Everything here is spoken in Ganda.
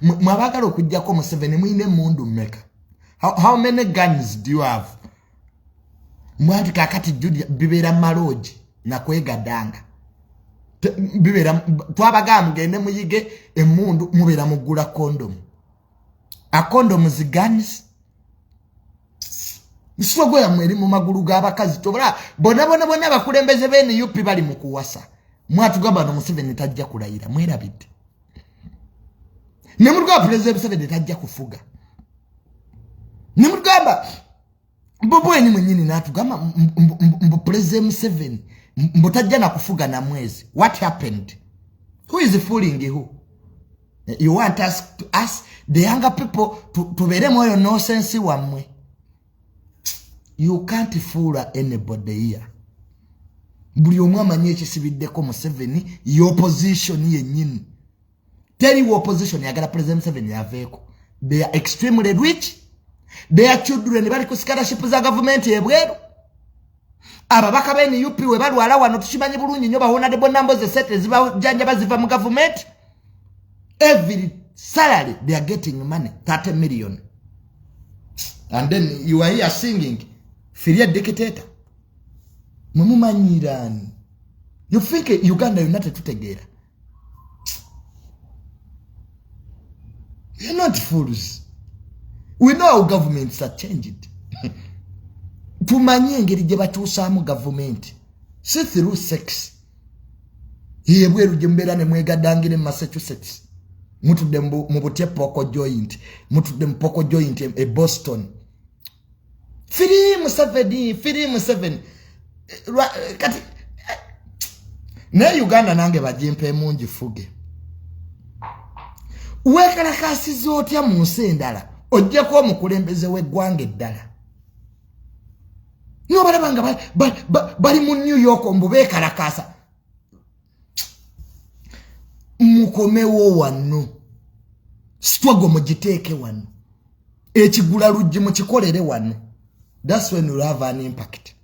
Mwabagala okujjako Museveni, mulina emundu mmeka? How many guns do you have? Mwanti kakati Julia bibeera maloogi nakwegadanga bibeera. Twabagamba mugende muyige emundu, mubeera mugula kondomu, akondomu guns. Struggle yammwe eri mu magulu g'abakazi. Tobula bonna bonna bonna abakulembeze b'NUP bali mu kuwasa. Mwatugamba no Museveni tajja kulayira, mwerabidde. Ne mutugamba Pulezidenti Museveni tajja kufuga, ne mutugamba Bobi Wine mwennyini n'atugamba mbu Pulezidenti Museveni mbu tajja nakufuga na mwezi. What happened? Who is fooling who? You want us to us the younger people tubeeremu oyo nonsense wammwe. You can't fool anybody here. Buli omu amanyi ekisibiddeko Museveni. Opposition yennyini, teriwo opposition yagala President Museveni yaveeko. They are extremely rich. Their children bali ku scholarship za gavumenti ebweru. Ababaka ba NUP we balwala wano, tukimanyi bulungi nnyo, ba Honorable Namboze sente zibajanjaba ziva mu gavumenti. Every salary they are getting money, 30 million, and then you are here singing "Free dictator". Mwemumanyirani? You think Uganda yonna tetutegeera? We are not fools. We know how governments are changed. Tumanye engeri gye bakyusaamu gavumenti, si through sex. Yebweru gye mubeera ne mwegadangire mu Massachusetts, mutudde mu butye pork joint, mutudde mu pork joint e Boston. "Free Museveni, free Museveni." Kati naye Uganda nange bagimpeemu ngifuge. Weekalakasiza otya mu nsi endala ojjako omukulembeze w'eggwanga eddala, nobalaba nga bali mu New York mbu beekalakasa? Mukomewo wano, struggle mugiteeke wano, ekigula luggi mukikolere wano. That's when you have an impact.